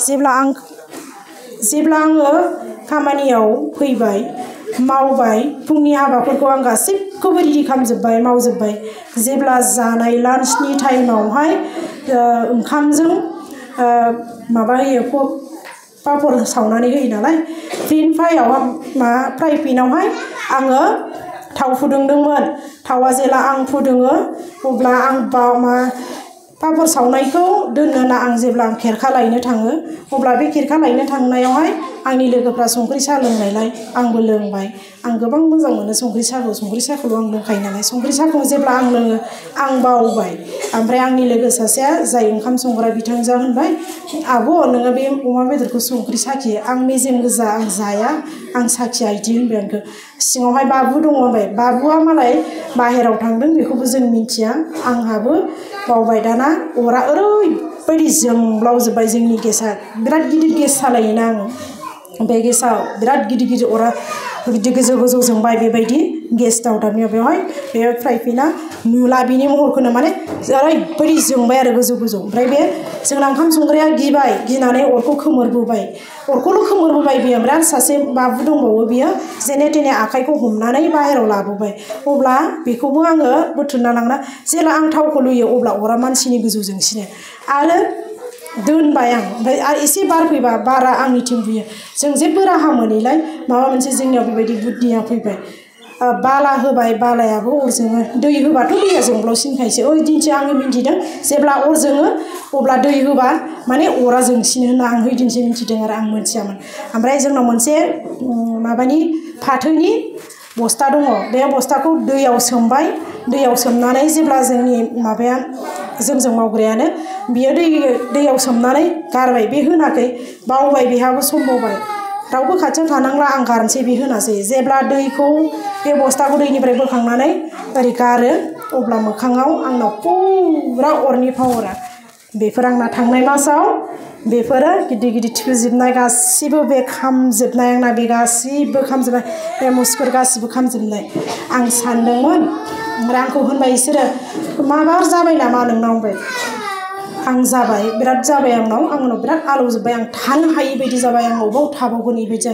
जेब्ला आङो खामानियाव फैबाय मावबाय फुंनि हाबाफोरखौ आं गासिबखौबो रेडि खालामजोब्बाय मावजोब्बाय जेब्ला जानाय लान्चनि टाइमावहाय ओंखामजों माबा होयो पापर सावनानै होयो नालाय फ्राइ पेनावहाय आङो थाव फुदुंदोंमोन थावा जेला आं फुदुङो अब्ला आं पापर सावनायखौ दोननो आं जेब्ला आं खेरखा लायनो थाङो अब्ला बे खेरखा लायनो थांनायावहाय आंनि लोगोफ्रा संख्रि साहा लोंनायलाय आंबो लोंबाय आं गोबां मोजां मोनो संख्रि साहाखौल' आं लोंखायो नालाय संख्रि साहाखौ जेब्ला आं लोङो आं बावबाय ओमफ्राय आंनि लोगो सासेया जाय ओंखाम संग्रा बिथांजोआ होनबाय आब' नोङो बे अमा बेदरखौ संख्रि साखि आं मेजेम गोजा आं जाया आं साखिया इदि होनबाय आंखौ सिङावहाय बाबु दङ होनबाय बाबुआ मालाय बाहेराव थांदों बेखौबो जों मिथिया आंहाबो बावबाय दाना अरा ओरैबायदि जोंब्लावजोब्बाय जोंनि गेसआ बिराद गिदिर गेस सालायोना आङो बे गेसआव बिराद गिदिर अरा बिदि गोजौ जोंबाय बेबायदि गेस दावदाबनायाव बेवहाय बे फ्राइ पेना नुला बिनि महरखौनो माने ओरैबायदि जोंबाय आरो गोजौ ओमफ्राय बे जोंना ओंखाम संग्राया गिनानै अरखौ खोमोरबोबाय बियो ओमफ्राय आरो सासे बाबु दंबावो बियो जेने थेने आखाइखौ हमनानै बाहेराव लाबोबाय अब्ला बेखौबो आङो बुथुमना लांना जेला आं थावखौ लुयो अब्ला अरा मानसिनि गोजौ जोंसिनो आरो दोनबाय आं ओमफ्राय आरो एसे बार फैबा बारा आंनिथिं फैयो जों जेबो राहा मोनैलाय माबा मोनसे जोंनियाव बेबायदि बुद्धिया फैबाय बाला होबाय बालायाबो अर जोङो दै होबाथ' दैया जोंब्लावसिनखायसो ओइ दिनसो आङो मिन्थिदों जेब्ला अर जोङो अब्ला दै होबा माने अरा जोंसिनो होनना आं ओइदिनसो मिन्थिदों आरो आं मोनथियामोन ओमफ्राय जोंनाव मोनसे माबानि फाथोनि बस्था दङ बे बस्थाखौ दैयाव सोमनानै जेब्ला जोंनि माबाया जोंजों मावग्रायानो बियो दैयाव सोमनानै गारबाय बे होनाखै बावबाय बेहाबो समबावबाय रावबो खाथियाव थानांला आं गारनोसै बे होनासै जेब्ला दैखौ बे बस्थाखौ दैनिफ्राय बोखांनानै ओरै गारो अब्ला मोखाङाव आंनाव फुरा अरनि पावारा बेफोर आंना थांनाय मासाव बेफोरो गिदिर थिफुजोबनाय गासिबो बे खामजोबनाय आंना बे गासिबो खामजोबनाय बे मुसुगुर गासिबो खामजोबनाय आं सानदोंमोन ओमफ्राय आंखौ होनबाय बिसोरो माबार जाबाय नामा नोंनाव होनबाय आं जाबाय बिराद जाबाय आंनाव बिराद आलौजोब्बाय आं थानो हायि बायदि जाबाय आं अबाव थाबावगोन बेबायदि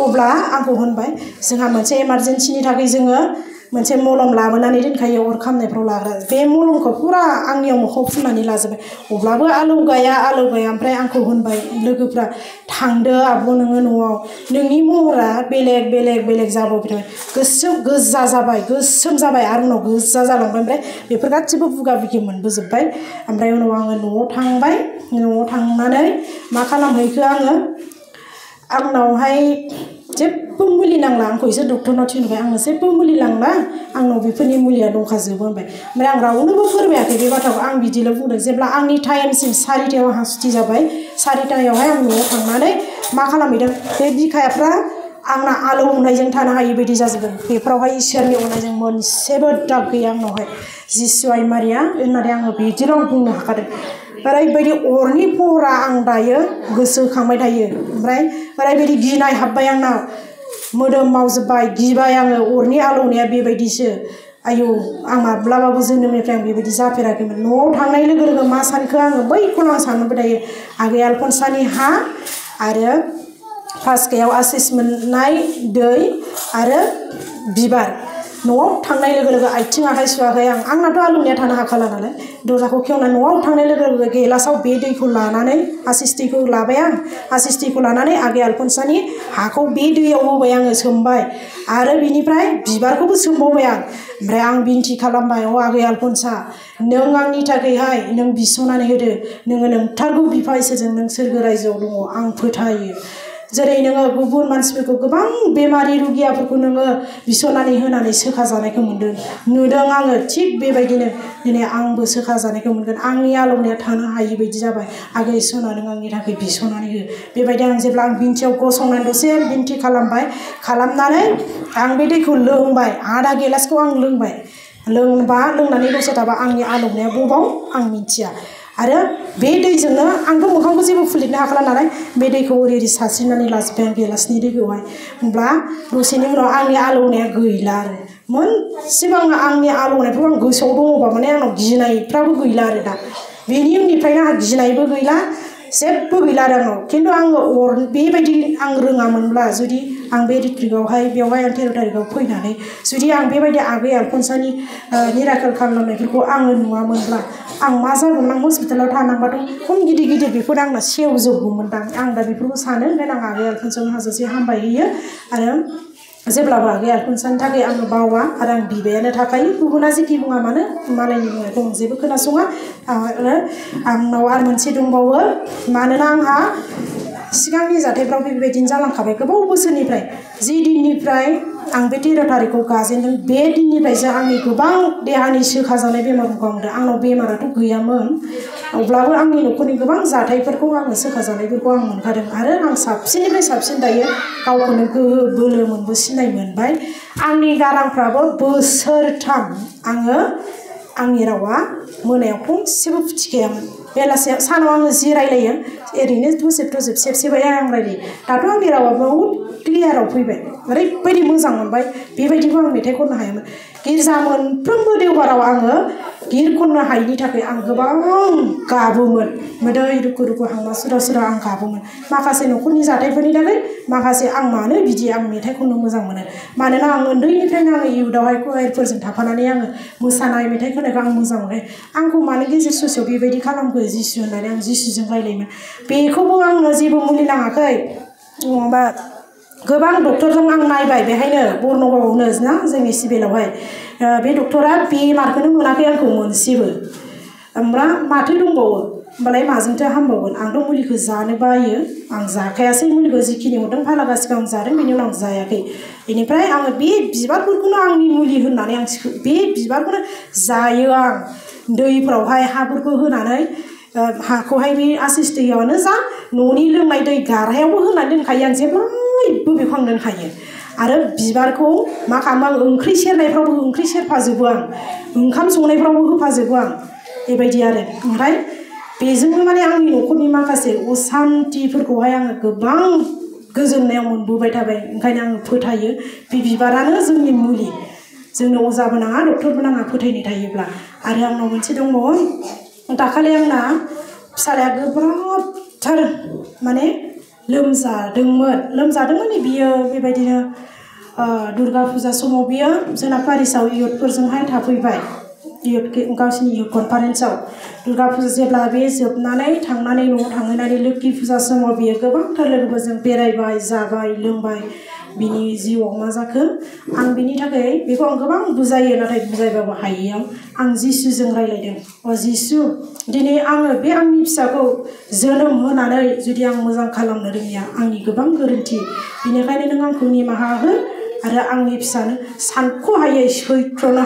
अब्ला आंखौ होनबाय जोंहा मोनसे इमारजेन्सिनि थाखाय जोङो मोनसे मलम लाबोनानै दोनखायो अर खामनायफ्राव लाग्रा बे मलमखौ फुरा आंनियाव मोखाङाव फुननानै लाजोबबाय अब्लाबो आलौगाया ओमफ्राय आंखौ होनबाय लोगोफ्रा थांदो आब' नोङो न'आव नोंनि महरा बेलेग जाबाय गोजा जाबाय गोसोम जाबाय आरो उनाव गोजा जालांबाय ओमफ्राय बेफोर गासिबो बुगा बुगि मोनबोजोब्बाय ओमफ्राय उनाव आङो न'आव थांबाय न'आव थांनानै मा खालामहैखो आंनावहाय जेबो मुलि नांला आंखौ एसे डक्टरनाव थिनबाय आंनो जेबो मुलि नांला आंनाव बेफोरनि मुलिया दंखाजोबो होनबाय ओमफ्राय आं रावनोबो फोरमायाखै बे बाथ्राखौ आं बिदिल' बुंदों जेब्ला आंनि टाइमसिम 4टायाव आंहा सुथि जाबाय 4टायावहाय आं न'आव थांनानै मा खालामहैदों बे बिखायाफ्रा आंना आलौनायजों थानो हायि बायदि जाजोबदों बेफोरावहाय इसोरनि अननायजों मोनसेबो दाग गैया आंनावहाय जिसु आइ मारिया होननानै आङो बिदिल' बुंनो हाखादों ओरैबायदि अरनि पहरा आं दायो गोसोखांबाय थायो ओमफ्राय ओरैबायदि गिनाय हाबबाय आंनाव मोदोम मावजोब्बाय गिबाय आङो अरनि आलौनाया बेबायदिसो आयौ आं माब्लाबाबो जोनोमनिफ्राय आं बेबायदि जाफेराखैमोन न'आव थांनाय लोगो मा सानखो आङो बैखौनो आं सानबाय थायो आगै आलफनसानि हा आरो फास्कायाव आसिस मोननाय दै आरो बिबार न'आव थांनाय लोगो आथिं आखाइ सुवाखै आंनाथ' आलौनाया थानो हाखाला नालाय दरजाखौ खेवना न'आव थांनाय लोगो गेलासाव बे दैखौ लानानै आसिस दैखौ लाबाय आं आसिस दैखौ लानानै आगै आलफनसानि हाखौ बे दैयाव होबाय आङो सोमबाय आरो बिनिफ्राय बिबारखौबो सोमबावबाय आं ओमफ्राय आं बिनथि खालामबाय आगै आलफनसा नों आंनि थाखायहाय नों बिस'नानै होदो नोङो नोंथारगौ बिफा इसोरजों नों सोरगो रायजोआव दङ आं फोथायो जेरै नोङो गुबुन मानसिफोरखौ गोबां बेमारि रुगियाफोरखौ नोङो बिस'नानै होनानै सोखा जानायखौ नुदों आङो थिग बेबायदिनो दिनै आंबो सोखा जानायखौ मोनगोन आंनि आलौनाया थानो हायि बायदि जाबाय आगै सना नों आंनि थाखाय बिस'नानै हो बेबायदि आं जेब्ला आं बिनथियाव गसंनानै दसे बिनथि खालामनानै आं बे दैखौ लोंबाय आधा गिलासखौ आं लोंनानै दसे थाबा आंनि आलौनाया बबाव आं मिथिया आरो बे दैजोंनो आंथ' मोखांखौ जेबो फुलिनो हाखाला नालाय बे दैखौ ओरै सारस्रिनानै लाजोब्बाय आं गिलासनि दैखौहाय होमब्ला दसेनि उनाव आंनि आलौनाया गैला आरो मोनसेबो आंनि आलौनायखौ आं गोसोआव दङबा माने आंनाव गिनायफ्राबो गैला आरो दा बेनि उननिफ्रायनो आंहा गिनायबो गैला जेबो गैला आरो आंनाव खिन्थु आङो बेबायदि आं रोङामोनब्ला जुदि आं बे रिट्रिकआवहाय बेवहाय आं 13 तारिखआव फैनानै जुदि आं बेबायदि आगै आलफनसानि मिराकेल खालामनायफोरखौ आङो नुवामोनब्ला आं मा जागौमोन आं हस्पिटालाव थानांबाथ' खम गिदिर गिदिर बेफोर आंना सेवजोबगौमोनदां आं दा बेफोरखौ सानो ओंखायनो आं आगै आलफनसानो हाजासे हामबाय होयो आरो जेब्लाबो आगै आलफनसानि थाखाय आङो बावा आरो आं बिबायानो थाखायो गुबुना जेखि बुङा मानो मालायनि बुंनायखौ आं जेबो खोनासङा आरो आंनाव आरो मोनसे दंबावो मानोना आंहा सिगांनि जाथायफ्राव बेबायदिनो जालांखाबाय गोबाव बोसोरनिफ्राय जि दिननिफ्राय आं बे 13 तारिखखौ गाजेनदों बे दिननिफ्रायसो आंनि गोबां देहानि सोखाजानाय बेमारखौ आं आंनाव बेमाराथ' गैयामोन अब्लाबो आंनि न'खरनि गोबां जाथायफोरखौ आङो सोखाजानायफोरखौ आं मोनखादों आरो आं साबसिननिफ्राय साबसिन दायो गावखौनो गोहो बोलो मोनबोसिननाय मोनबाय आंनि गारांफ्राबो बोसोरथाम आङो आंनि रावा मोनायाव फंसेबो फुथिखायामोन बेलासियाव सानाव आङो जि रायलायो ओरैनो थुसेब सेबसेबाय आं रायलायो दाथ' आंनि रावा बहुद क्लियाराव फैबाय ओरैबायदि मोजां मोनबाय बेबायदिखौ आं मेथाइ खननो हायामोन गिर्जा मोनफ्रोमबो देवबाराव आङो गिर खननो हायिनि थाखाय आं गोबां गाबोमोन मोदै रुखु रुखु हांमा सुरा सुरा आं गाबोमोन माखासे न'खरनि जाथायफोरनि थाखाय माखासे आं मानो बिदि आं मेथाइ खननो मोजां मोनो मानोना आं उन्दैनिफ्रायनो आङो इउथआवहाय क'यारफोरजों थाफानानै आङो मोसानाय मेथाइ खननायखौ आं मोजां मोनो आंखौ मानो गेजेर ससेयाव बेबायदि खालामखो जिसु होननानै आं जिसुजों रायलायोमोन बेखौबो आंनो जेबो मुलि नाङाखै माबा गोबां डक्टरजों आं नायबाय बेहायनो बर्नगावआवनो ना जोंनि सिभिलावहाय बे डक्टरा बेमारखौनो मोनाखै आंखौ मोनसेबो ओमफ्राय माथो दंबावो होमबालाय माजोंथो हामबावगोन आंथ' मुलिखौ जानो बायो आं जाखायासै मुलिखौ जिखिनि हरदों फालागासिखौ आं जादों बेनि उनाव आं जायाखै बेनिफ्राय आङो बे बिबारफोरखौनो आंनि मुलि होननानै आं बे बिबारखौनो जायो आं दैफ्रावहाय हाफोरखौ होनानै हाखौहाय बे आसिस दैयावनो जा न'नि लोंनाय दै गारहायावबो होनानै दोनखायो आं जेब्लायबो बेखौ आं दोनखायो आरो बिबारखौ मा खालामो आं ओंख्रि सेरनायफ्रावबो ओंख्रि सेरफाजोबो आं ओंखाम संनायफ्रावबो होफाजोबो आं बेबायदि आरो ओमफ्राय बेजोंनो माने आंनि न'खरनि माखासे असान्तिफोरखौहाय आङो गोबां गोजोननायाव मोनबोबाय थाबाय ओंखायनो आङो फोथायो बे बिबारानो जोंनि मुलि जोंनो अजाबो नाङा डक्टरबो नाङा फोथायनाय थायोब्ला आरो आंनाव मोनसे दंबावो दाखालि आंना फिसालाया गोब्राबथार माने लोमजादोंमोन बियो बेबायदिनो दुर्गा फुजा समाव बियो जोंना पेरिसाव इयुथफोरजोंहाय थाफैबाय गावसिनि इयुथ कनफारेन्सआव दुर्गा फुजा जेब्ला बे जोबनानै थांनानै न'आव थांनानै लोखि फुजा समाव बियो गोबांथार लोगोफोरजों बेरायबाय जाबाय लोंबाय बिनि जिउआव मा जाखो आं बिनि थाखाय बेखौ आं गोबां बुजायो नाथाय बुजायबाबो हायैयाव आं जिसुजों रायलायदों जिसु दिनै आङो बे आंनि फिसाखौ जोनोम होनानै जुदि आं मोजां खालामनो रोङिया आंनि गोबां गोरोन्थि बेनिखायनो नों आंखौ निमाहा हो आरो आंनि फिसानो सानख'हायै सैख'नो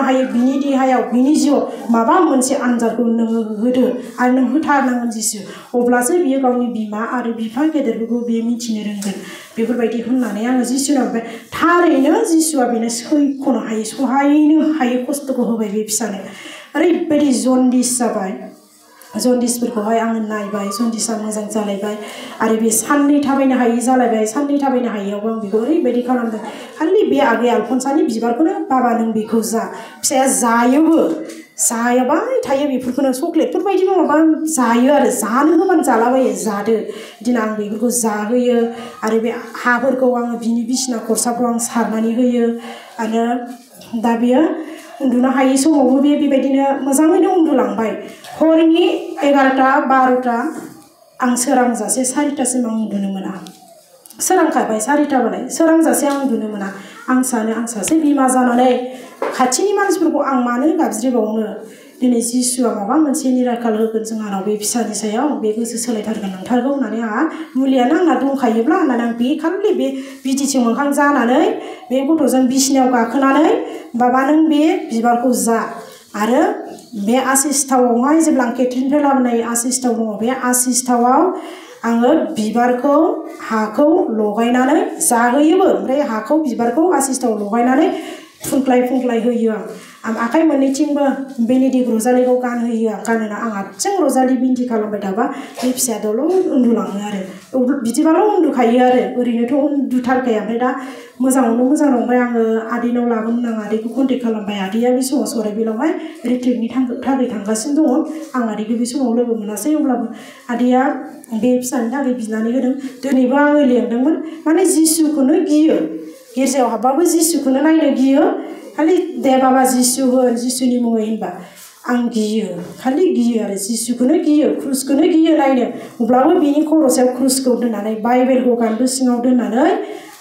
हायै बिनि देहायाव बिनि जिउआव माबा मोनसे आनजादखौ नोङो होदो आरो नों होथारनांगोन जिसु अब्लासो बियो गावनि बिमा आरो बिफा गेदेरफोरखौ बियो मिथिनो रोंगोन बेफोरबायदि होननानै आङो जिसुनाव थारैनो जिसुआ बेनो सैख'नो हायै सहायनो हायै खस्थ'खौ होबाय बे फिसानो ओरैबायदि जन्दिस जाबाय जन्दिसफोरखौहाय आङो नायबाय जन्दिसा मोजां जालायबाय आरो बे साननै थाबायनो हायै जालायबाय साननै थाबायनो हायैयावबो आं बेखौ ओरैबायदि खालामदों खालि बे आगै आलफनसानि बिबारखौनो बाबा नों बेखौ जा फिसाया जायोबो जाबाय थायो बेफोरखौनो चक्लेटफोर बायदि माबा जायो आरो जानो होबानो जालाबायो जादो बिदिनो आं बेफोरखौ जाहोयो आरो बे हाफोरखौ आङो बिनि बिसिना खरसाफ्राव आं सारनानै होयो आरो दा बियो उन्दुनो हायै समावबो बेबायदिनो मोजाङैनो उन्दुलांबाय हरनि 11टा 12टा आं सोरांजासे 4टासिम आं उन्दुनो मोना सोरांखाबाय 4टाबालाय सोरांजासे आं उन्दुनो मोना आं सानो आं सासे बिमा जानानै खाथिनि मानसिफोरखौ आं मानो गाबज्रिबावनो दिनै जिसुआ माबा मोनसे निराकाल होगोन जोंहानाव बे फिसानि सायाव बे गोसो सोलायथारगोन नंथारगौ होननानै आंहा मुलियानो आंना दंखायोब्ला होननानै आं बे खालि बे बिटिसि मोखां जानानै बे गथ'जों बिसिनायाव गाखोनानै बाबा नों बे बिबारखौ जा आरो बे आसिस थावआवहाय जेब्ला आं केथरिननिफ्राय लाबोनाय आसिस थाव दङ बे आसिस थावआव आङो बिबारखौ हाखौ लगायनानै जाहोयोबो ओमफ्राय हाखौ बिबारखौ आसिस थाव लगायनानै फुनख्लाय होयो आं आखाइ मोननैथिंबो बेनेडिक्ट रजालिखौ गानहोयो आं गानहोना आं आथिं रजालि बिनथि खालामबाय थाबा बे फिसाया दल' उन्दुलाङो आरो बिदिबाल' उन्दुखायो आरो ओरैनोथ' उन्दुथारखाया ओमफ्राय दा मोजाङावनो मोजां नंबाय आङो आदैनाव लाबोनो आं आदैखौ कन्टेक्ट खालामबाय आदैया बे समाव सराइबिलावहाय रिट्रिटनि थाखाय थांगासिनो दङ आं आदैखौ बे समाव लोगो मोनासै अब्लाबो आदैया बे फिसानि थाखाय बिनानै होदों दिनैबो आङो लेंदोंमोन माने जिसुखौनो गियो गिर्जायाव हाबबाबो जिसुखौनो नायनो गियो खालि दे बाबा जिसु होन जिसुनि मुङै होनबा आं गियो खालि गियो आरो जिसुखौनो गियो क्रुसखौनो गियो नायनो अब्लाबो बिनि खर'सायाव क्रुसखौ दोननानै बाइबेलखौ गान्दु सिङाव दोननानै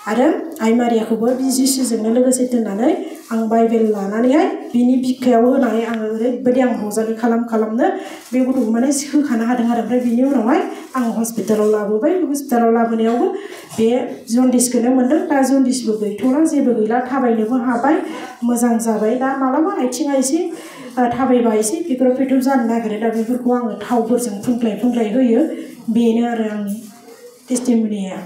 आरो आइ मारियाखौबो बि जिसुजोंनो लोगोसे दोननानै आं बाइबेल लानानैहाय बिनि बिखायाव होनानै आङो ओरैबायदि आं रंजालि खालामनो बे गथ'खौ माने होखानो हादों आरो ओमफ्राय बिनि उनावहाय आं हस्पिटालाव लाबोबाय हस्पिटालाव लाबोनायावबो बे जन्दिसखौनो मोन्दों दा जन्दिसबो गैथ'ला जेबो गैला थाबायनोबो हाबाय मोजां जाबाय दा मालाबा आथिङा एसे थाबायबा एसे फिख्रब फिख्रब जानो नागिरो दा बेफोरखौ आङो थावफोरजों फुनख्लाय होयो बेनो आरो आंनि टेस्टिमनिया